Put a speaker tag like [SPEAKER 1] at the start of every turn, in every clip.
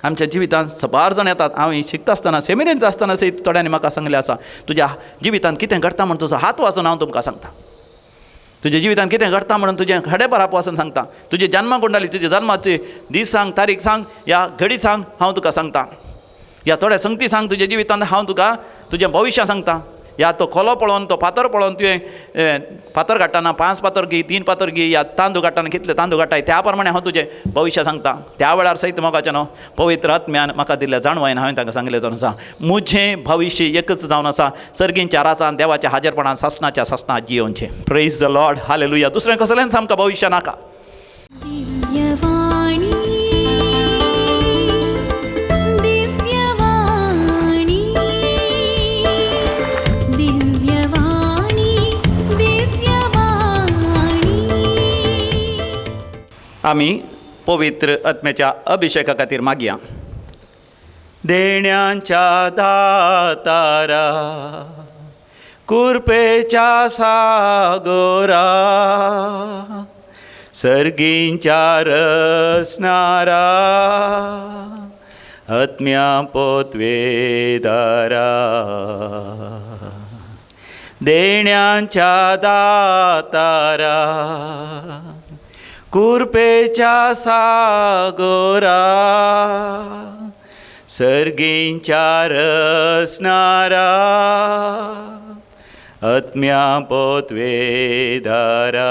[SPEAKER 1] आमच्या जिवितांत सबार जाण येतात. हांव शिकता आसतना, सेमिनेरींत आसतना सयत थोड्यांनी म्हाका सांगलें आसा, तुज्या जिवितांत कितें घडटा म्हूण तुजो हात वाचून हांव तुमकां सांगता, तुज्या जिवितांत कितें घडटा म्हणून तुजें खडे बराप वाचून सांगता, तुजी जन्म कुंडली, तुज्या जल्माची दीस सांग, तारीख सांग, या घडी सांग, हांव तुका सांगता, या थोड्या संगती सांग तुज्या जिवितांत, हांव तुका तुजें भविश्य सांगता. या तो खोलो पळोवन, तो फातर पळोवन, तुवें फातर काडटना 5 फातर घे, 3 फातर घे, या तांदूळ काडटना कितले तांदूळ काडटाय त्या प्रमाणे हांव तुजें भविश्य सांगता. त्या वेळार सयत मोगाचें न्हू पवित्र आत्म्यान म्हाका दिल्ल्या जाणवायन हांवें तांकां सांगलें जावन आसा, म्हजें भविश्य एकच जावन आसा, सर्गींच्या राजान देवाच्या हाजेरपणान सासणाच्या सासणा जियोवचें. Praise the Lord, hallelujah. दुसरें कसलेंच आमकां भविश्य नाका. आमी पवित्र आत्म्याच्या अभिषेका खातीर मागया.
[SPEAKER 2] देण्यांच्या दातारा कुरपेच्या सागोरा सर्गींच्या रसनारा आत्म्या पोतवेदारा. देण्यांच्या दातारा कुरपेच्या सागोरा सर्गींच्या रसनारा आत्म्या पोतवेदारा.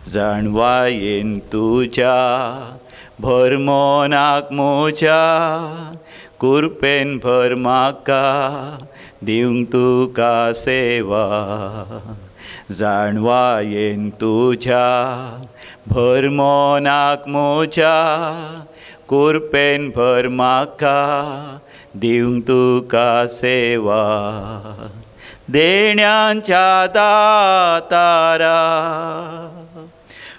[SPEAKER 2] जाणवायेन तुज्या भरमोनाक मोच्या कुरपेन भर म्हाका दिवंक तुका सेवा. जाणवायेन तुज्या भरमोनाक मोच्या कुरपेन भर म्हाका दिवंक तुका सेवा. देण्यांच्या दातारा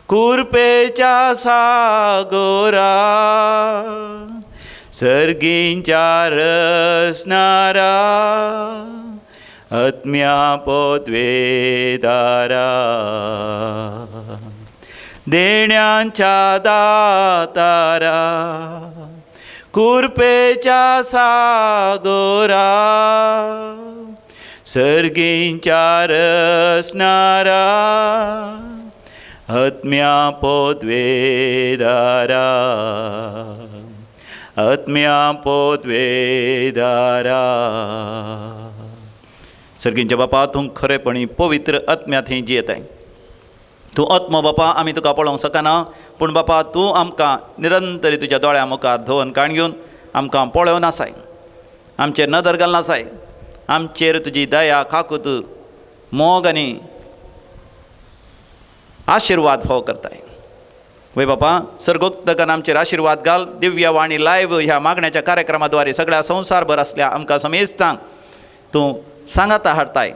[SPEAKER 2] कुरपेच्या सागोरा सर्गींच्या रसनारा आत्म्या पोतवेदारा. देण्यांच्या दातारा कुरपेच्या सागोरा सर्गींच्या रसनारा आत्म्या पोतवेदारा आत्म्या पोतवेदारा.
[SPEAKER 1] सर्गींच्या बापा, तूं खरेपणी पवित्र आत्म्यांत ही जियेताय. तूं आत्मो बापा, आमी तुका पळोवंक शकना, पूण बापा तूं आमकां निरंतरी तुज्या दोळ्या मुखार धुवन काण घेवन आमकां पळोवन आसाय, आमचेर नदर घालून आसाय, आमचेर तुजी दया काकूत मोग आनी आशिर्वाद फावो करताय. वय बापा, सर्गोक्तकान आमचेर आशिर्वाद घाल. दिव्यवाणी लायव्ह ह्या मागण्याच्या कार्यक्रमा द्वारे सगळ्या संवसारभर आसल्या आमकां समेस्तांक तूं सांगाता हाडताय.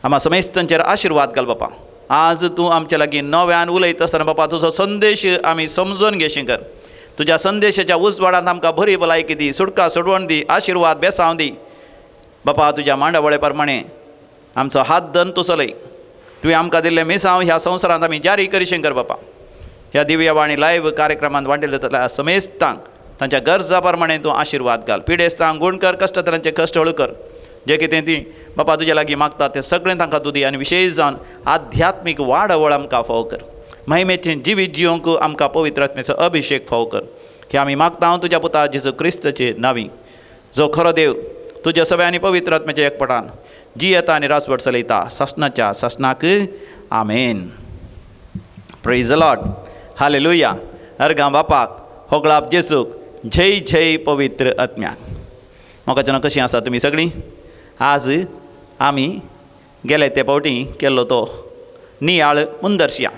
[SPEAKER 1] आमा समेस्तांचेर आशिर्वाद घाल बापा. आज तूं आमच्या लागीं नव्यान उलयत आसतना बापा तुजो संदेश आमी समजून घेशी कर. तुज्या संदेशाच्या उजवाडांत आमकां बरी भलायकी दी, सुटका सोडवण दी, आशिर्वाद बेसांव दी बापा. तुज्या मांडावळे प्रमाणे आमचो हात धन तूं चलय. तुवें आमकां दिल्लें मिसांव ह्या संवसारांत आमी जारी करिशें कर बापा. ह्या दिव्यवाणी लायव्ह कार्यक्रमांत वांटेल जातल्या समेस्तांक तांच्या गरजा प्रमाणे तूं आशिर्वाद घाल. पिडेस्तांक गूण कर, कश्टतरांचे कश्ट हळू कर. जे कितें ती बापा तुज्या लागीं मागता तें सगळें तांकां तूं दी आनी विशेश जावन आध्यात्मीक वाडवळ आमकां फावो कर. महिमेचें जिवीत जिवंक आमकां पवित्र आत्म्याचो अभिशेक फावो कर. हे आमी मागता तुज्या पुता जेजू क्रिस्ताचे नांवी, जो खरो देव तुज्या सगळ्या आनी पवित्र आत्म्याच्या एकपटान जियेता आनी राजवट चलयता सासणाच्या सासणाक. आमेन. Praise the Lord, hallelujah. अर्गां बापाक, होगळाप जेजूक, जय जय पवित्र आत्म्याक. म्हाका कशीं आसा तुमी सगळीं? आज आमी गेले ते फावटी केल्लो तो नियाळ मुंदर्शिया.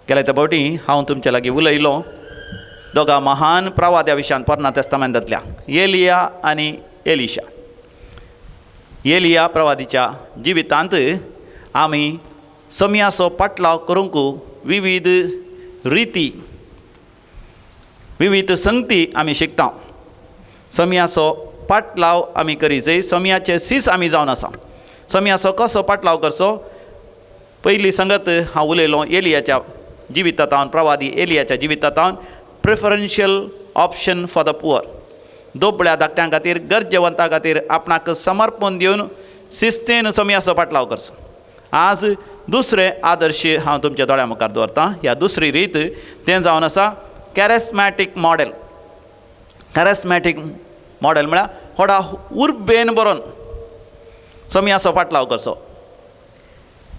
[SPEAKER 1] गेले ते फावटी हांव तुमच्या लागीं उलयलो दोगा महान प्रवाद्या विशयान पोरण्या तेस्तामेंतांतल्या, एलिया आनी एलिशा. एलिया प्रवादीच्या जिवितांत आमी समयाचो पाटलाव करूंक विविध रिती विविध संगती आमी शिकता. समयाचो पाटलाव आमी करी जाय, समयाचे सीस आमी जावन आसा. समयाचो कसो पाटलाव करचो, पयली संगत हांव उलयलो एलियाच्या जिवितांत, प्रवादी एलियाच्या जिवितांत, preferential option for the poor, दुबळ्या धाकट्यां खातीर, गरजेवंता खातीर आपणाक समर्पण दिवन शिस्तेन सोमयाचो पाटलाव करचो. आज दुसरें आदर्श हांव तुमच्या दोळ्या मुखार दवरतां. ह्या दुसरी रीत तें जावन आसा कॅरेस्मॅटीक मॉडेल. कॅरेस्मॅटीक मॉडेल म्हळ्यार व्हडा उर्बेन बरोवन सोमयाचो पाटलाव करचो.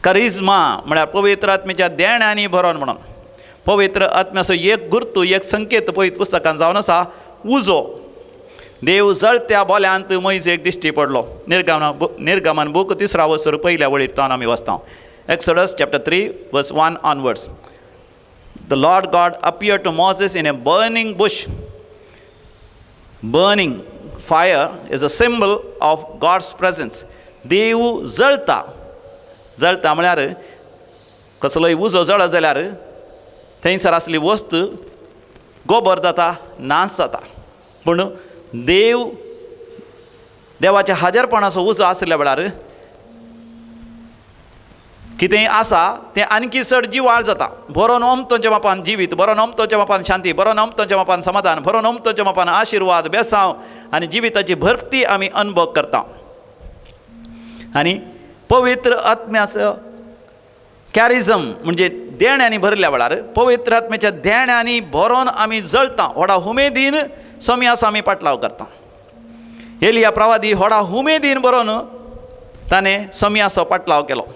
[SPEAKER 1] करिज्मा म्हळ्यार पवित्र आत्म्याच्या देण्यांनी भरोन म्हणून. पवित्र आत्म्याचो एक गुर्तू, एक संकेत पवित्र पुस्तकान जावन आसा उजो. देव जळत्या बोल्यांत मोयजेक दिश्टी पडलो. निर्गमन बूक तिसरा वसर पयल्या वळीर तावन आमी वाचता. Exodus chapter 3 verse 1 onwards. The Lord God appear to Moses in a burning bush. Burning fire is a symbol of God's presence. देव जळता, जळता म्हळ्यार कसलोय उजो जळत जाल्यार थंयसर आसली वस्त गोबर जाता, नाश जाता. पूण देव, देवाच्या हाजरपणाचो उजो आसल्या वेळार कितेंय आसा तें आणखी चड जिवाळ जाता. बरो नोमतोच्या मापान जिवीत, बरो नोमतोच्या मापान शांती, बरो नोमतोच्या मापान समाधान, बरो नोमतोच्या मापान आशिर्वाद, बेसांव आनी जिविताची भरती आमी अनुभव करता. आनी पवित्र आत्म्याचो कॅरिजम म्हणजे देण्यांनी भरिल्ल्या वेळार पवित्र आत्म्याच्या देण्यांनी भरोन आमी जळता, व्हडा उमेदीन सोमयाचो आमी पाटलाव करता. एलिया प्रवादी व्हडा उमेदीन बरोवन ताणें सोमयाचो पाटलाव केलो.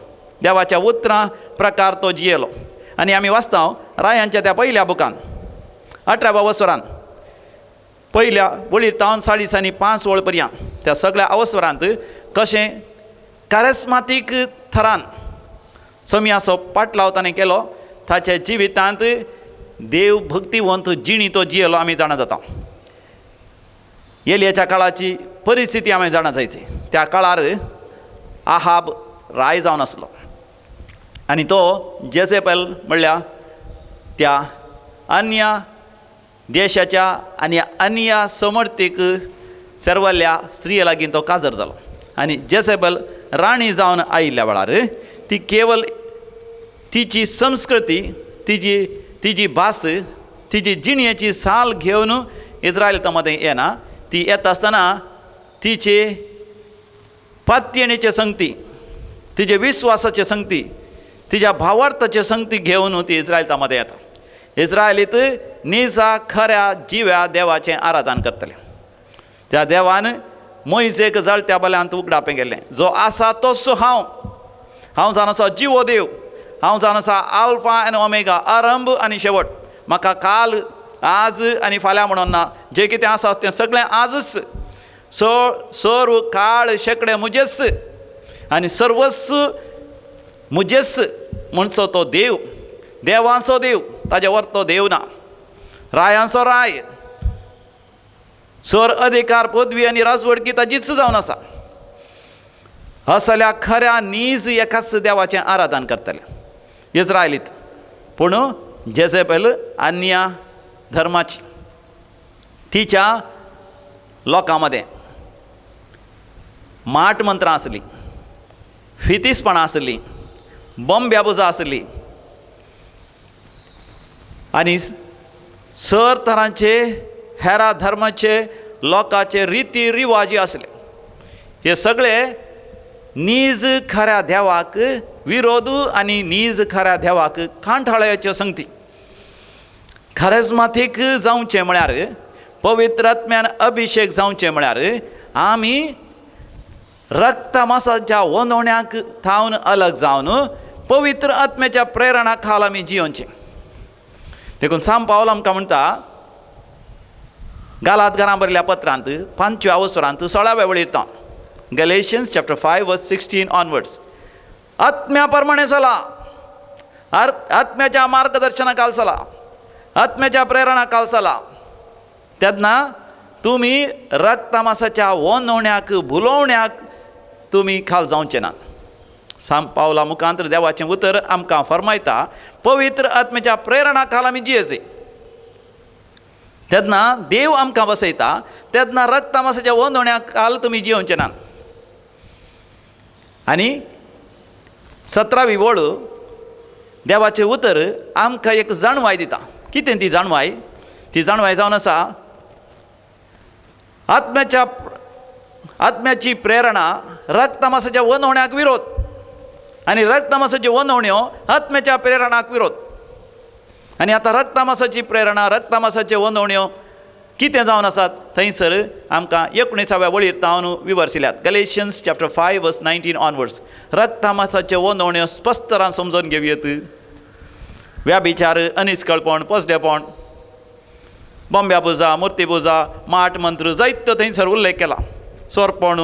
[SPEAKER 1] देवाच्या उतरां प्रकार तो जियेलो. आनी आमी वाचता रायांच्या त्या पयल्या बुकान 18व्या वसरान पयल्या वळीर तावन 40 आनी 5 वळ पर्यंत त्या सगळ्या अवसरांत कशें कॅरेस्मातीक थरान सोमयाचो पाटलाव ताणें केलो. ताच्या जिवितांत देव भक्तिवंत जिणी तो जियेलो आमी जाणा जाता. एलियाच्या काळाची परिस्थिती आमी जाणा जायची. त्या काळार आहाब राय जावन आसलो आनी तो जेझेबेल म्हणल्यार त्या अन्य देशाच्या आनी अन्य समर्थीक सर्वल्या स्त्रिये लागीं तो काजर जालो. आनी जेझेबेल राणी जावन आयिल्ल्या वेळार ती केवल तिची संस्कृती, तिजी भास, तिजी जिणेची साल घेवन इस्रायलां मदें येना. ती येता आसतना तिचे पातयेणेचे संगती, तिजे विस्वासाचे संगती, तिज्या भावार्थाचे संगती घेवन ती इस्रायलां मदें येता. इस्रायलीत निजा खऱ्या जिव्या देवाचें आराधन करतले. त्या देवान मोयजेक जळत्या बल्यांत उगडापें गेल्लें, जो आसा तोच हांव, हांव जावन आसा जिवो देव, हांव जावन आसा आल्फा आनी ओमेगा, आरंभ आनी शेवट. म्हाका काल, आज आनी फाल्यां म्हणून ना, जें कितें आसा तें सगळें आजच, सर्व काळ शेंकडे म्हजेच आनी सर्वस्व म्हजेच म्हणचो तो देव, देवांचो देव, ताजे वर तो देव ना. रायांचो राय, सर अधिकार, पदवी आनी राजवडकी ताजीच जावन आसा. असल्या खऱ्या नीज एकाच देवाचें आराधन करतले इस्रायलीत. पूण जेझेबेल अन्य धर्माची, तिच्या लोकां मदें माट मंत्रां आसलीं, फितीसपणां आसलीं, बॉम्ब्याबुजां आसलीं आनी सर तरांचे हेरा धर्माचे लोकांचे रिती रिवाजी आसले. हे सगळे नीज खऱ्या देवाक विरोध आनी नीज खऱ्या देवाक कांठाळ्याच्यो संगती. खरेजमातीक जावचें म्हळ्यार, पवित्र आत्म्यान अभिशेक जावचें म्हळ्यार आमी रक्तमासाच्या वनवण्याक थावन अलग जावन पवित्र आत्म्याच्या प्रेरणा खाल आमी जियोवचें. देखून सांत पावल आमकां म्हणटा गालात घरां बरयल्या पत्रांत 5व्या अवसरांत 16व्या वळीर तावन, Galatians chapter 5 verse 16 onwards, आत्म्या प्रमाणे चला, आत्म्याच्या मार्गदर्शना खाल चला, आत्म्याच्या प्रेरणा खाल चला, तेन्ना तुमी रक्तमासाच्या वनवण्याक भुलोवण्याक तुमी खाल जावचे ना. सांत पावला मुखांत देवाचें उतर आमकां फरमायता पवित्र आत्म्याच्या प्रेरणा खाल आमी जियेचे. तेन्ना देव आमकां बसयता, तेन्ना रक्तमासाच्या वनवण्या खाल तुमी जियोवचे ना. आनी 17वी वळ देवाचें उतर आमकां एक जाणवाय दिता. कितें ती जाणवाय? ती जाणवाय जावन आसा आत्म्याची प्रेरणा रक्तमासाच्या वनवण्याक विरोध आनी रक्तमासाच्यो वनवण्यो आत्म्याच्या प्रेरणाक विरोध. आनी आतां रक्तमासाची प्रेरणा, रक्तमासाच्यो वनवण्यो कितें जावन आसात थंयसर आमकां 19व्या वळीर तावन विवर्सिल्यात. Galatians chapter 5 verse 19 onwards. रक्तमासाच्यो वनवण्यो स्पश्ट समजून घेवयेत. व्याभिचार, अनिस्कळपण, पोसडेपण, बोंब्या पुजा, मुर्ती पुजा, माट मंत्र जायतो थंयसर उल्लेख केला. सोरपण,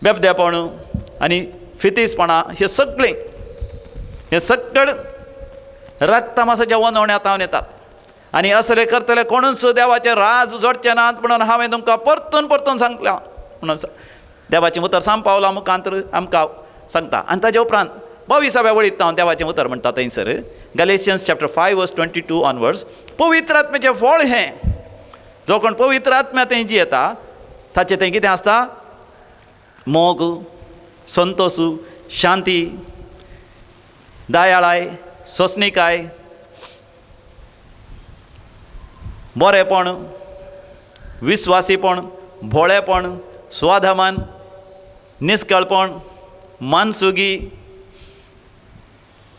[SPEAKER 1] बेबदेपण आनी फितीसपणां हे सगळें हे सगळें रक्तमासाच्या वनवण्या तावन येतात. आनी असले करतले कोणूच देवाचें राज जोडचे नात म्हणून हांवें तुमकां परतून परतून सांगलां म्हणून देवाचें उतर सांपावला मुखांत आमकां सांगता. आनी ताजे उपरांत 22व्या वळीर हांव देवाचें उतर म्हणटा थंयसर Galatians chapter 5 verse 22 onwards. पवित्र आत्म्याचें फळ हें, जो कोण पवित्र आत्म्या थंय जियेता ताचें थंय कितें आसता? मोग, संतोश, शांती, दयाळाय, सोंसणीकाय, बरेपण, विस्वासीपण, भोळेपण, स्वाधमान, निस्कळपण, मानसुगी,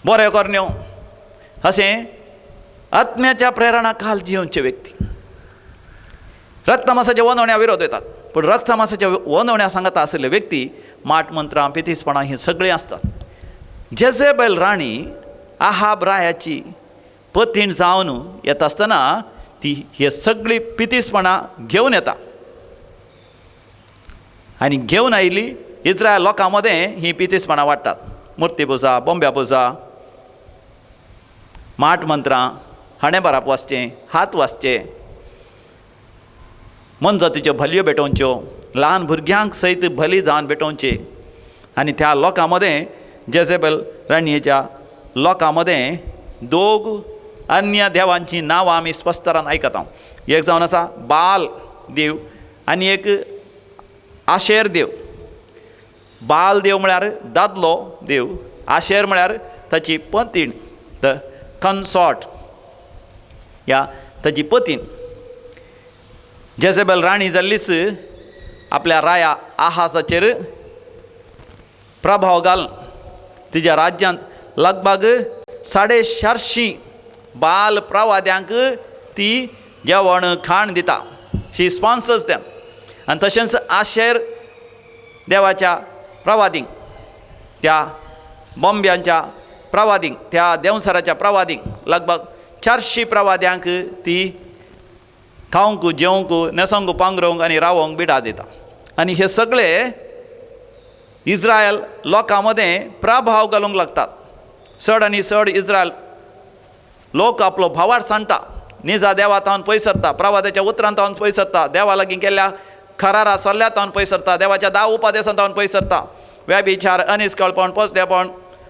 [SPEAKER 1] बरें करण्यो, अशें आत्म्याच्या प्रेरणा खाल जियोवचे व्यक्ती. रक्तमासाच्या वनवण्या विरोध येतात, पूण रक्तमासाच्या वनवण्या सांगता आशिल्ले व्यक्ती माट मंत्रां, पितीसपणां हीं सगळीं आसतात. जेझेबेल राणी आहाब रायाची पतीण जावन येता आसतना ती हे सगळीं पितीसपणां घेवन येता आनी घेवन आयिल्ली इस्रायल लोकां मदें हीं पितीसपणां वाडटात. मुर्ती पुजा, बोंब्या पुजा, माट मंत्रां, हाणें बराप वाचचें, हात वाचचे, मनजातीच्यो भलयो भेटोवच्यो, ल्हान भुरग्यांक सयत भली जावन भेटोवचे. आनी त्या लोकां मदें जेझेबेल राणयेच्या लोकां मदें दोग अन्य देवांचीं नांवां आमी स्पश्टरान आयकता. एक जावन आसा बाल देव आनी एक आशेर देव. बाल देव म्हळ्यार दादलो देव, आशेर म्हळ्यार ताची पतीण, the consort या ताची पतीण. जेझेबेल राणी जाल्लीच आपल्या राया आहाजाचेर प्रभाव घाल तिज्या राज्यांत लगभग 450 बाल प्रवाद्यांक ती जेवण खाण दिता. शी स्पॉन्सर्स देम. आनी तशेंच आशेर देवाच्या प्रवादींक, त्या बोंब्यांच्या प्रवादींक, त्या देंवसराच्या प्रवादींक लगभग 400 प्रवाद्यांक ती खावंक, जेवंक, न्हेसोंक, पांगरोवंक आनी रावोंक बिडा दिता. आनी हे सगळे इस्रायल लोकां मदें प्रभाव घालूंक लागतात. चड आनी चड इस्रायल लोक आपलो भावार सांडटा, निजा देवा तावन पयस सरता, प्रवादाच्या उतरान तावन पयस सरता, देवा लागीं केल्ल्या खरारा सल्ल्या तावन पयस सरता, देवाच्या 10 उपदेशां तावन पयस सरता. व्यभिचार, अनिस्कळपण, पोसडेपण,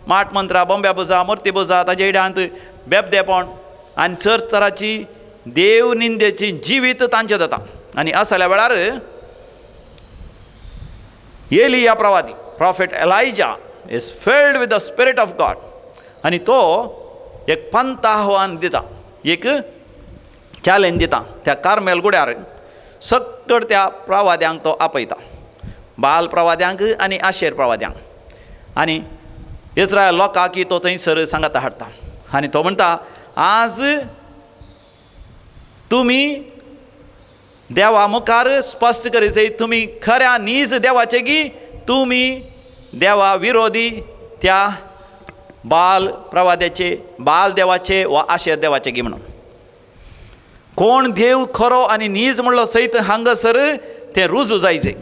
[SPEAKER 1] माट मंत्रां, बोंब्या पुजा, मुर्ती पुजा, ताजे इड्यांत बेबदेपण आनी चड तराची देव निंदेची जिवीत तांचें जाता. आनी असल्या वेळार Elia प्रवादी, prophet Elijah is filled with the spirit of God आनी तो एक पंत आव्हान दिता, एक चॅलेंज दिता. त्या कार्मेल गुड्यार सगळ त्या प्रवाद्यांक तो आपयता, बाल प्रवाद्यांक आनी आशेर प्रवाद्यांक, आनी इस्रायल लोकांक तो थंयसर सांगाता हाडटा. आनी तो म्हणटा, आज तुमी देवा मुखार स्पश्ट करीत, तुमी खऱ्या नीज देवाचे की तुमी देवा विरोधी त्या बाल प्रवाद्याचे, बाल देवाचे वा आशेर देवाचे की म्हणून. कोण देव खरो आनी नीज म्हणलो सयत हांगासर तें रुजू जायचे.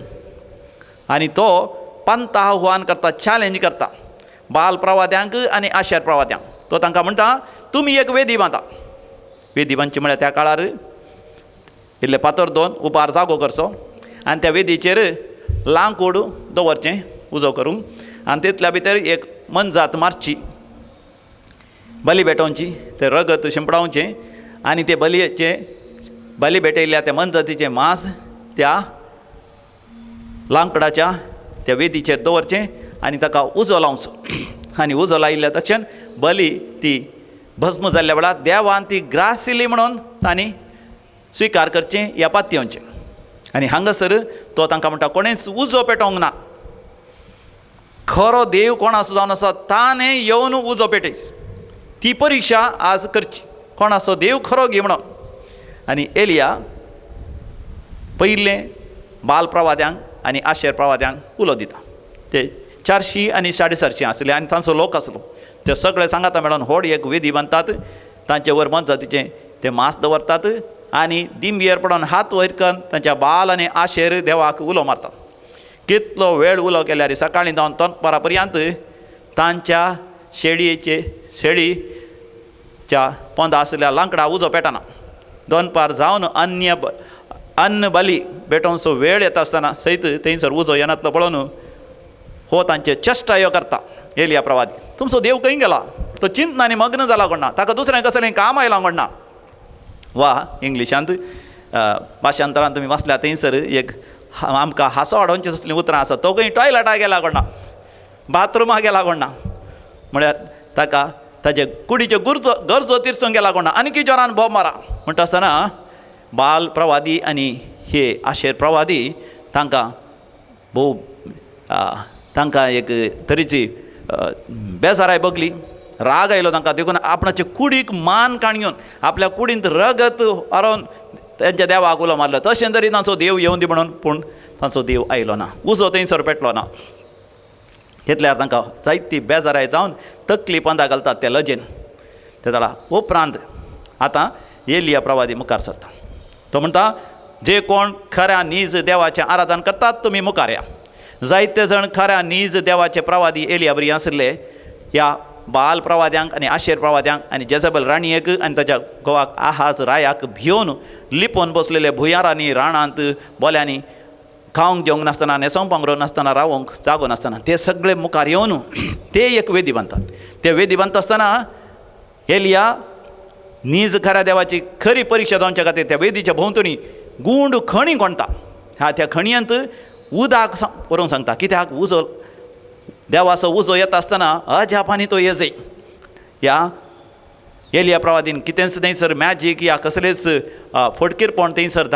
[SPEAKER 1] आनी तो पंत आव्हान करता, चॅलेंज करता बाल प्रवाद्यांक आनी आशेर प्रवाद्यांक. तो तांकां म्हणटा, तुमी एक वेदी बांदा. वेदी बांदची म्हळ्यार त्या काळार इल्ले फातर दोन उपार जागो करचो आनी त्या वेदीचेर लांकूड दवरचें उजो करूंक, आनी तितल्या भितर एक मनजात मारची, बली भेटोवची, तें रगत शिंपडावचें आनी ते बलयेचें, बली भेटयल्ल्या त्या मनजातीचें मांस त्या लांकडाच्या त्या वेदीचेर दवरचें आनी ताका उजो लावचो. आनी उजो लायिल्ल्या तक्षण बली ती भस्म जाल्ल्या वेळार देवान ती ग्रासिली म्हणून तांणी स्विकार करचें या पातयेवचें. आनी हांगासर तो तांकां म्हणटा कोणेच उजो पेटोवंक ना, खरो देव कोण आसा जावन आसा ताणें येवन उजो पेटयस, ती परिक्षा आज करची, कोण आसो देव खरो गी म्हणून. आनी एलिया पयलें बाल प्रवाद्यांक आनी आशेर प्रवाद्यांक उलो दिता. ते 400 आनी 450 आसले आनी तांचो लोक आसलो. ते सगळे सांगाता मेळोन व्हड एक वेदी बांदतात, तांचे वयर मोनजातीचें ते मांस दवरतात आनी दिंबयेर पडोन हात वयर करून तांच्या बाल आनी आशेर देवाक उलो मारतात. कितलो वेळ उलो केल्यार सकाळीं जावन दनपारा पर्यंत तांच्या शेळयेचे शेळीच्या पोंदा आशिल्ल्या लांकडा उजो पेटना. दनपार जावन अन्य अन्न बली भेटोवचो वेळ येता आसतना सयत थंयसर उजो येनातलो पळोवन हो तांचे चेश्टायो करता एलिया प्रवादी. तुमचो देव खंय गेला? तो चिंतनांनी मग्न जाला कोण ना, ताका दुसरें कसलें काम आयलां कोण ना. वा इंग्लिशांत भाशांतरान तुमी वाचल्या थंयसर एक आमकां हांसो हाडोवचीं असलीं उतरां आसा. तो खंय टॉयलेटा गेला कोण ना, बाथरुमा गेला कोण ना, म्हळ्यार ताका ताजे कुडीच्यो गरजो गरजो तिरसूंक गेला कोण ना, आनी जोरान बोब मारा म्हणटा आसतना बाल प्रवादी आनी हे आशेर प्रवादी तांकां भोव तांकां एक तरेची बेजाराय बगली, राग आयलो तांकां. देखून आपणाचे कुडीक मान काण घेवन आपल्या कुडींत रगत हरोवन तेंच्या देवाक उलो मारलो. तशें तरी तांचो देव येवन दी म्हणून, पूण तांचो देव आयलो ना, उजो थंयसर पेटलो ना. तितल्यार तांकां जायती बेजाराय जावन तकली पंदा घालतात ते लजेन. ते जाणा उपरांत आतां एलिया प्रवादी मुखार सरता. तो म्हणटा जे कोण खऱ्या नीज देवाचें आराधन करतात तुमी मुखार या. जायते जाण खऱ्या नीज देवाचे प्रवादी एलिया बरी आशिल्ले ह्या बाल प्रवाद्यांक आनी आशेर प्रवाद्यांक आनी जेजबल राणयेक आनी ताच्या घोवाक आहाज रायाक भियोवन लिपोवन बसलेले भुंयारांनी राणांत बोल्यांनी खावंक जेवंक नासतना न्हेसोवंक पांगरो नासतना रावंक जागो नासतना ते सगळे मुखार येवन ते एक वेदी बांदतात. ते वेदी बांदता आसतना एलिया नीज खऱ्या देवाची खरी परिक्षा जावच्या खातीर त्या वेदीच्या भोंवतणी गुंड खणी कोणता. ह्या त्या खणयेंत उदक बरोवंक सांगता, कित्याक उजो देवाचो उजो येता आसतना अजापांनी तो येजय. ह्या एलिया प्रवादीन कितेंच थंयसर मॅजीक या कसलेच फटकीरपण थंयसर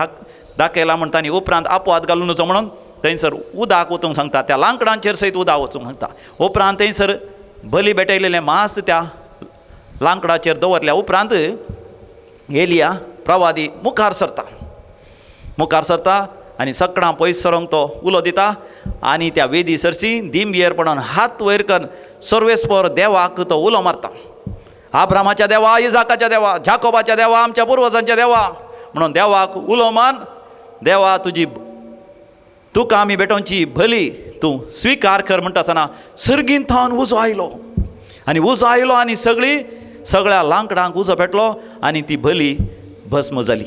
[SPEAKER 1] दाखयलां म्हण तांणी उपरांत आपवाद घालून वचो म्हणून थंयसर उदक वचूंक सांगता, त्या लांकडांचेर सयत उदक वचूंक सांगता. उपरांत थंयसर बली भेटयलेलें मांस त्या लांकडाचेर दवरल्या उपरांत एलिया प्रवादी मुखार सरता, मुखार सरता आनी सकडां पयस सरोंक तो उलो दिता आनी त्या वेदी सरशी दिंबयेर पडोन हात वयर करून सर्वेस्पर देवाक तो उलो मारता. आब्रामाच्या देवा, इजाकाच्या देवा, जाकोबाच्या देवा, आमच्या पुर्वजांच्या देवा म्हणून देवाक उलो मान, देवा तुजी तुका आमी भेटोवची भली तूं स्विकार कर म्हणटा आसतना सर्गीन थावन उजो आयलो आनी उजो आयलो आनी सगळी सगळ्या लांकडांक उजो पेटलो आनी ती भली भस्म जाली.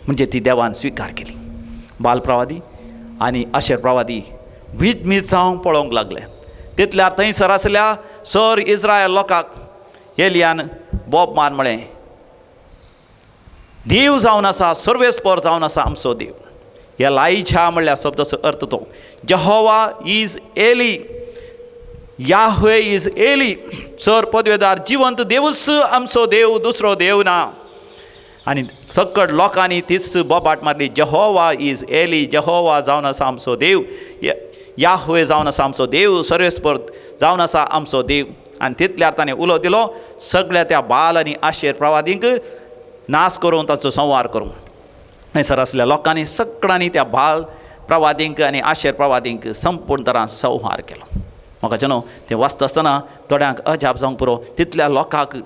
[SPEAKER 1] म्हणजे ती देवान स्विकार केली. बालप्रवादी आनी आशेर प्रवादी वीज जावंक पळोवंक लागले. तितल्यार थंयसर आसल्या सर इस्रायल लोकांक एलियान बोब मार म्हळें, देव जावन आसा, सर्वेस्पर जावन आसा आमचो देव. ह्या लायछा म्हणल्यार शब्दाचो अर्थ तो Jehovah is Eli, Yahweh is Eli, sir पदवेदार जिवंत देवूच आमचो देव, दुसरो देव ना. आनी सकट लोकांनी तीच बोबाट मारली, जेहोवा is Eli, Jehovah जावन आसा आमचो देव, याहवे जावन आसा आमचो देव, सर्वेस्पर जावन आसा आमचो देव. आनी तितल्यार ताणें उलो दिलो सगळ्या त्या बाल आनी आशेर प्रवादींक नाश करून ताचो संवार करूं. थंयसर आसल्या लोकांनी सगळ्यांनी त्या बाल प्रवादींक आनी आशेर प्रवादींक संपूर्ण तरान संहार केलो. म्हाका न्हू तें वाचता आसतना थोड्यांक अजाप जावंक पुरो. तितल्या लोकांक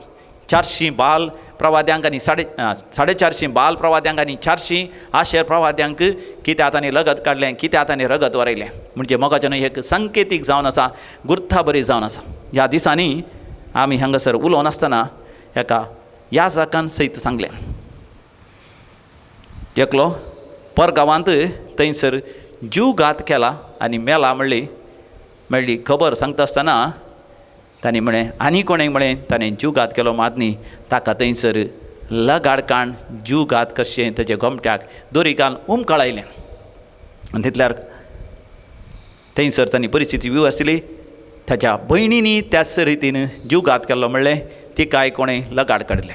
[SPEAKER 1] 400 बाल प्रवाद्यांक आनी 450 बाल प्रवाद्यांक आनी 400 आशेर प्रवाद्यांक कित्याक तांणी लगत काडलें, कित्याक तांणी रगत वरयलें. म्हणजे मोगाचें न्हू एक संकेतीक जावन आसा, गुर्था बरी जावन आसा. ह्या दिसांनी आमी हांगासर उलोवन आसतना एका याजकान सयत सांगलें, एकलो परगांवांत थंयसर जीवघात केला आनी मेला म्हणली मेळ्ळी खबर सांगता आसतना तांणी म्हळें, आनी कोणें म्हळें ताणें जीवघात केलो मातनी ताका थंयसर लगाडकाण जीवघात कशें तेजे गोमट्याक दोरी घालून उमकळायलें. आनी तितल्यार थंयसर तांणी परिस्थिती व्यू आसली. ताच्या भयणींनी त्याच रितीन जीवघात केल्लो म्हणलें तिकाय कोणें लगाड काडलें.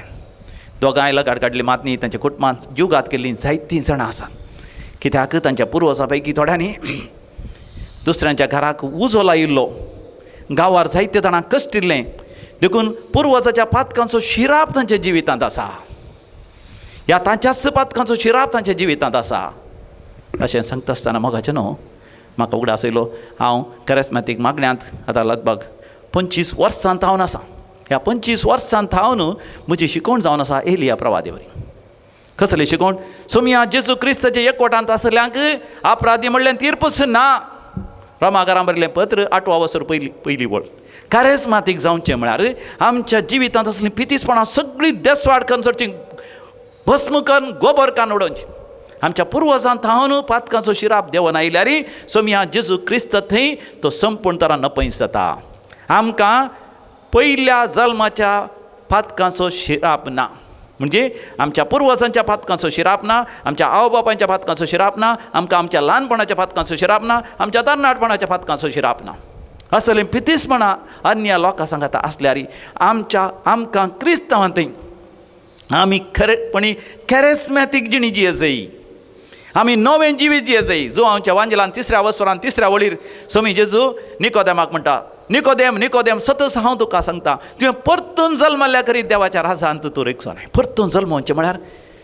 [SPEAKER 1] दोगांय लगाड काडली मात न्ही, तांच्या कुटुंबांत जीवघात केल्लीं जायतीं जाणां आसात. कित्याक तांच्या पुर्वजां पैकी थोड्यांनी दुसऱ्यांच्या घराक उजो लायिल्लो, गांवार जायते जाणांक कश्टिल्लें, देखून पुर्वजाच्या पातकांचो शिराप तांच्या जिवितांत आसा, ह्या तांच्याच पातकांचो शिराप तांच्या जिवितांत आसा. अशें सांगता आसतना मोगाचें न्हू म्हाका उगडास येयलो, हांव कॅरेस्मॅटीक मागण्यांत आतां लगभग 25 वर्सां थावन आसा. ह्या 25 वर्सां थावन म्हजी शिकवण जावन आसा एलिया प्रवादी वरी. कसली शिकवण? सोमया जेजू क्रिस्ताच्या एकवटांत आसल्यांक अपराधी म्हणलें तीर्पच ना. रोमाकारां बरयलें पत्र 8 वसर पयली वळ. कॅरेस्माटीक जावचें म्हळ्यार आमच्या जिवितांत आसलीं पितीसपणां सगळीं देसवाड करून सोडची, भस्म करून गोबर कान उडोवची. आमच्या पुर्वजां थावन पातकांचो शिराप देवन आयल्यार सोमया जेजू क्रिस्त थंय तो संपूर्ण तरा नपयस जाता. आमकां पयल्या जल्माच्या पातकांचो शिराप ना, म्हणजे आमच्या पुर्वजांच्या पातकांचो शिराप ना, आमच्या आवय बापायच्या पातकांचो शिराप ना, आमकां आमच्या ल्हानपणाच्या पातकांचो शिराप ना, आमच्या तरणाटपणाच्या पातकांचो शिराप ना. असलें पितीसपणां अन्य लोकां सांगाता आसल्यार आमच्या आमकां क्रिस्तांवां थंय आमी खरेपणी कॅरेस्मॅटीक जिणी जियेजय, आमी नवें जिवीत जियेजय. जो आमच्या वांजेलान 3ऱ्या वसरान 3ऱ्या वळीर सोमी जेजू निकोदेमाक म्हणटा, निकोदेम निकोदेम सतस हांव तुका सांगता, तुवें परतून जल्मल्ल्या करीत देवाच्या राजांत तूं रिगचो नाय. परतून जल्मोवचें म्हळ्यार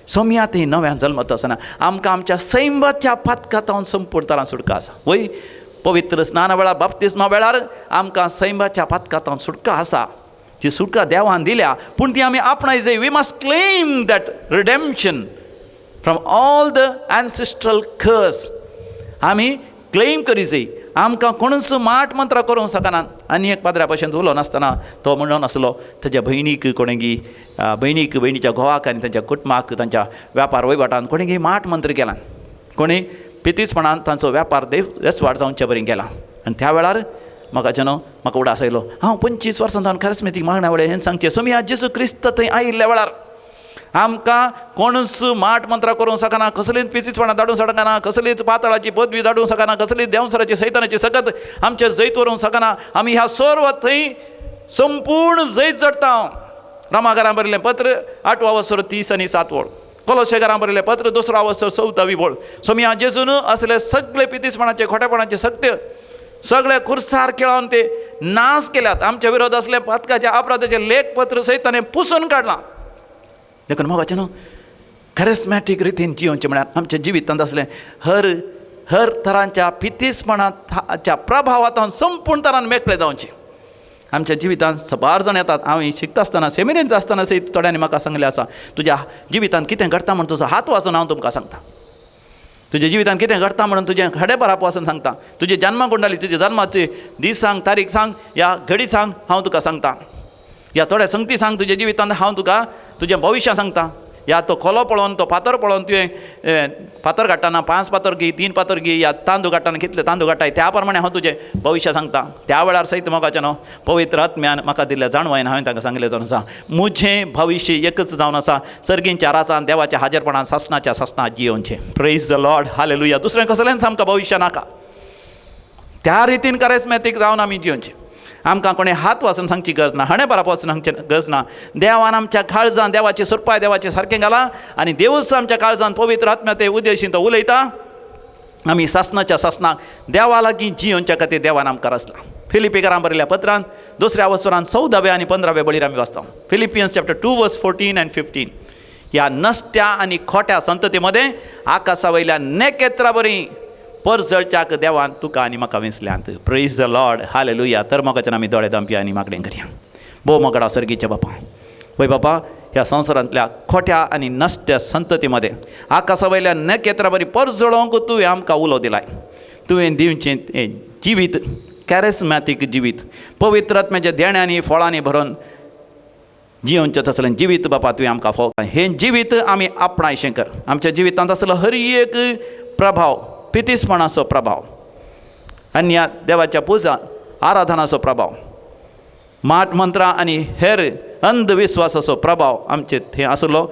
[SPEAKER 1] सोमया थंय नव्यान जल्मत आसना आमकां आमच्या सैमाच्या पातकांत संपूर्ण तरान सुटका आसा. वय पवित्र स्नाना वेळार बाप्तिस्मा वेळार आमकां सैमाच्या पातकांत सुटका आसा, ती सुटका देवान दिल्या, पूण ती आमी आपणाय जाय. We must claim that redemption from all the ancestral curse. आमी क्लेम करी जाय. आमकां कोणूच माट मंत्रां करूंक शकना. आनी एक पाद्र्या भशेन उलोवं नासतना तो म्हणून आसलो ताच्या भयणीक कोणेगी भयणीक भयणीच्या घोवाक आनी तांच्या कुटुंबाक तांच्या व्यापार वहिवाटान कोणेगी माट मंत्र केला, कोणी पितीसपणान तांचो व्यापार देसवाड जावचे बरी केला. आनी त्या वेळार म्हाका जेन्ना म्हाका उडास आयलो, हांव 25 वर्सां जावन खरेंच मागण्या वेळार हें सांगचें, सोमया जेजू क्रिस्त थंय आयिल्ल्या वेळार आमकां कोणूच माट मंत्रां करूंक शकना, कसलीच पितीसपणां धाडूंक शकना, कसलीच पातळाची पदवी धाडूंक शकना, कसलीच देंवसराची सैतानाची सकत आमचें जैत व्हरूंक शकना. आमी ह्या सर्व थंय संपूर्ण जैत जडटा. रोमाकारां बरयलें पत्र 8 वसर 30 आनी 7 वळ, कोलोसेकारां बरयलें पत्र 2 वसर 14 वळ. सोमया जेजून असले सगळे पितीसपणाचे खोटेपणाचे सत्य सगळे खुर्सार खेळोवन ते नाश केल्यात. आमच्या विरोध असले पातकाचे अपराधाचे लेखपत्र सयत ताणें पुसून काडलां. देखून मोगाचें न्हू कॅरेस्मॅटीक रितीन जियोवचें म्हळ्यार आमच्या जिवितांत आसलें हर हर तरांच्या पितीसपणाच्या प्रभावांत संपूर्ण तरान मेकळे जावचें. आमच्या जिवितांत साबार जाण येतात. हांव शिकता आसतना सेमिनेरींत आसतना सयत थोड्यांनी म्हाका सांगलें आसा, तुज्या जिवितांत कितें घडटा म्हूण तुजो हात वाचून हांव तुमकां सांगता, तुज्या जिवितांत कितें घडटा म्हणून तुजें खडे बराप वाचून सांगता, तुजी जन्मा कुंडली तुज्या जल्माची दीस सांग, तारीख सांग, या घडी सांग, हांव तुका सांगता, या थोड्या संगती सांग तुज्या जिवितांत, हांव तुका तुजें भविश्य सांगता. या तो खोलो पळोवन तो फातर पळोवन तुवें फातर काडटना 5 फातर घे, 3 फातर घे, या तांदूळ काडटना कितले तांदूळ काडटाय त्या प्रमाणे हांव तुजें भविश्य सांगता. त्या वेळार सयत मोगाचें न्हू पवित्र आत्म्यान म्हाका दिल्ल्या जाणवायन हांवें तांकां सांगलें जावन आसा, म्हजें भविश्य एकच जावन आसा, सर्गींच्या राजान देवाच्या हाजेरपणान सासणाच्या सासणां जियोवचें. Praise the Lord, hallelujah. दुसरें कसलेंच आमकां भविश्य नाका. त्या रितीन कॅरेस्मॅटीक रावन आमी जियोवचें. आमकां कोणें हात वाचून सांगची गरज ना, हाणें बराप वाचून सांगची गरज ना. देवान आमच्या काळजान देवाची सुरपाय देवाचें सारकें घालां आनी देवूच आमच्या काळजान पवित्र आत्म्या ते उद्देशीन तो उलयता. आमी सासणाच्या सासणाक देवा लागीं जियोवच्या खातीर देवान आमकां रचला. फिलिपीकारां बरयल्या पत्रान 2 वसरान 14व्या आनी 15व्या बळीर आमी वाचता. Philippians chapter 2 verse 14 and 15. ह्या नश्ट्या आनी खोट्या संतती मदें आकाशा वयल्या नेकेत्रा बरी परजळच्याक देवान तुका आनी म्हाका विंचल्यांत. Praise the Lord, hallelujah. तर मोगाच्यान आमी दोळे धांपया आनी मागणें करया. भोव मोगडा सर्गीच्या बापा, वय बापा, ह्या संवसारांतल्या खोट्या आनी नश्ट्या संतती मदें आकाशा वयल्या नखेत्रा बरी परजळोवंक तुवें आमकां उलो दिलाय. तुवें दिवचें जिवीत कॅरेस्मॅटीक जिवीत, पवित्र आत्म्याच्या देण्यांनी फळांनी भरून जियोवचें तसलें जिवीत बापा तुवें आमकां फोव. हें जिवीत आमी आपणायशें कर. आमच्या जिवितांत आसलो हर एक प्रभाव, पितीसपणाचो प्रभाव, आनी ह्या देवाच्या पुजा आराधनाचो प्रभाव, माट मंत्रां आनी हेर अंधविश्वासाचो प्रभाव आमचे थंय आसलो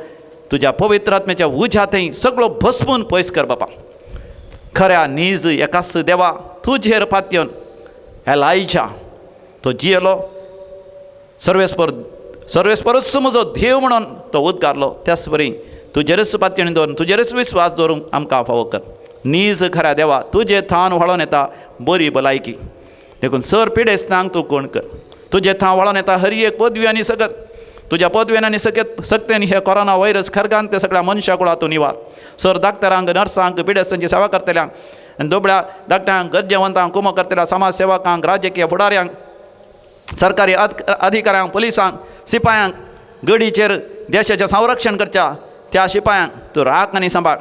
[SPEAKER 1] तुज्या पवित्र आत्म्याच्या उज्या थंय सगळो भस्मून पयस कर बापा. खऱ्या नीज एकाच देवा तुजेर पातयेवन एलायजा तो जियेलो सर्वेस्पर सर्वेस्परच म्हजो देव म्हणून तो उद्गारलो. त्याच बरी तुजेरच पातयेणी दवरून तुजेरच विस्वास दवरूंक आमकां फावो कर. नीज खऱ्या देवा तुजे थावन व्हाळोन येता बरी भलायकी, देखून सर पिडेस्तांक तूं कोण कर. तुजे थावन व्हाळोन येता हर एक पदवी आनी सकत, तुज्या पदवेन आनी सकत सक्तेन हे कोरोना व्हायरस खरगान ते सगळ्या मनशा कुळा तूं निवार. सर डाक्टरांक नर्सांक पिडेस्तांची सेवा करतल्यांक आनी दुबळ्या धाकट्यांक गरजेवंतांक कुमो करतल्या समाज सेवकांक राजकीय फुडाऱ्यांक सरकारी अधिकाऱ्यांक पुलिसांक सिपायांक गडीचेर देशाचें संरक्षण करच्या त्या शिपायांक तूं राख आनी सांबाळ.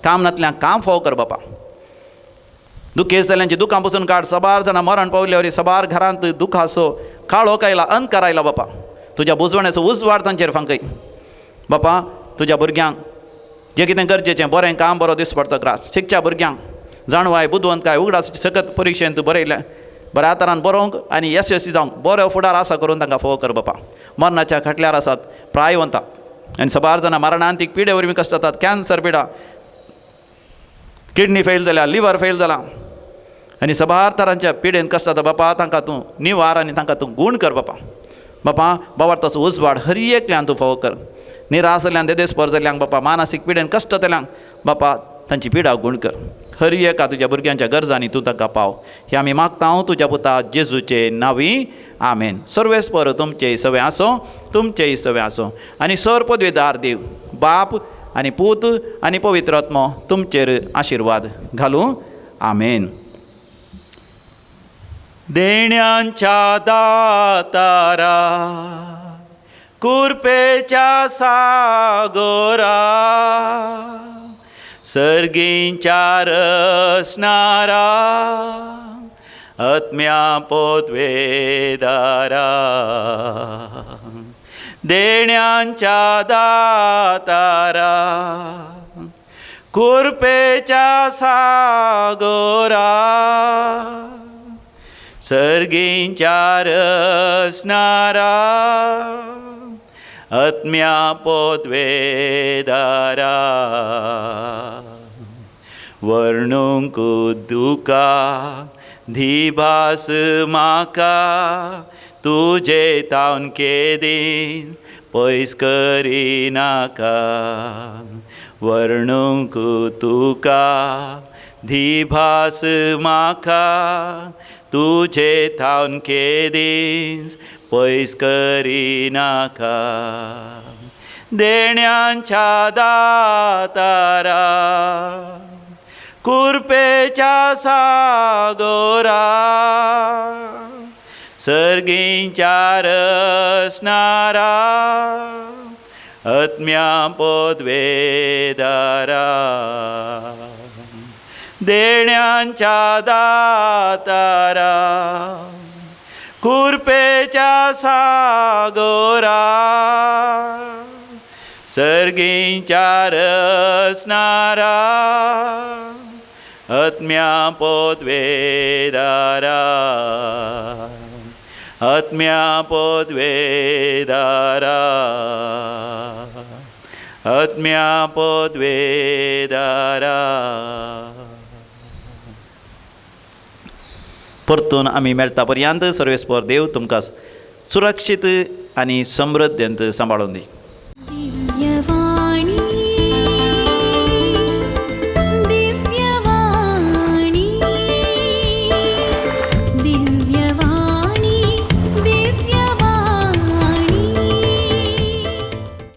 [SPEAKER 1] काम नातल्यांक काम फावो कर बापा. दुखेस्त जाल्ल्यांची दुखां पसून काड. सबार जाणां मरण पावल्या वरी सबार घरांत दुखाचो काळोख आयला, अंधकार आयला बापा. तुज्या बुजवण्याचो उजवाड तांचेर फांकय बापा. तुज्या भुरग्यांक जें कितें गरजेचें बरें काम बरो दीस पडटा ग्रास शिकच्या भुरग्यांक जाणवाय बुदवंतकाय उगडास सकत परिक्षेंत बरयलें बऱ्या तरान बरोवंक आनी यशस्वी जावंक बरो फुडार आसा करून तांकां फावो कर बापा. मरणाच्या खाटल्यार आसात प्रायवंता आनी सबार जाणां मरणांतीक पिडे वरवीं कश्ट जातात, कॅन्सर पिडा, किडनी फेल जाल्या, लिवर फेल जाला आनी सबार तरांच्या पिडेन कश्ट जाता बापा. तांकां तूं निवार आनी तांकां तूं गूण कर बापा. बापा बाबार्थाचो उजवाड हर एकल्यान तूं फावो कर. निराश जाल्ल्यान देदेस्पर जाल्ल्यांक बापा, मानसीक पिडेन कश्ट जाल्ल्यांक बापा तांची पिडा गूण कर. हर एका तुज्या भुरग्यांच्या गरजांनी तूं ताका पाव. हे आमी मागता हांव तुज्या पुता जेजूचे नांवी, आमेन. सर्वेस्पर तुमचें सवें आसूं, तुमचें सवें आसूं आनी सर पदवेदार देव बाप आनी पूत आनी पवित्र आत्मो तुमचेर आशिर्वाद घालूं. आमेन.
[SPEAKER 2] देण्यांच्या दातारा कुरपेच्या सागोरा सर्गींच्या रसनारा आत्म्या पोतवेदारा देण्यांच्या दातारा कुरपेच्या सागोरा सर्गींच्या रसनारा आत्म्या पोतवेदारा वर्णूंक दुका धिभास म्हाका तुजे तावन केदीं पयस करिनाका वर्णूंक तुका धिभास म्हाका तुजे थावन केदीं पयस करिनाका देण्यांच्या दातारा कुरपेच्या सागोरा सर्गींच्या रसनारा आत्म्या पोतवेदारा देण्यांच्या दातारा कुरपेच्या सागोरा सर्गींच्या रसनारा आत्म्या पोतवेदारा आत्म्या पोतवेदारा आत्म्या पोतवेदारा.
[SPEAKER 1] परतून आमी मेळटा पर्यंत सर्वेस्पर देव तुमकां सुरक्षीत आनी समृद्धेंत सांबाळून दी.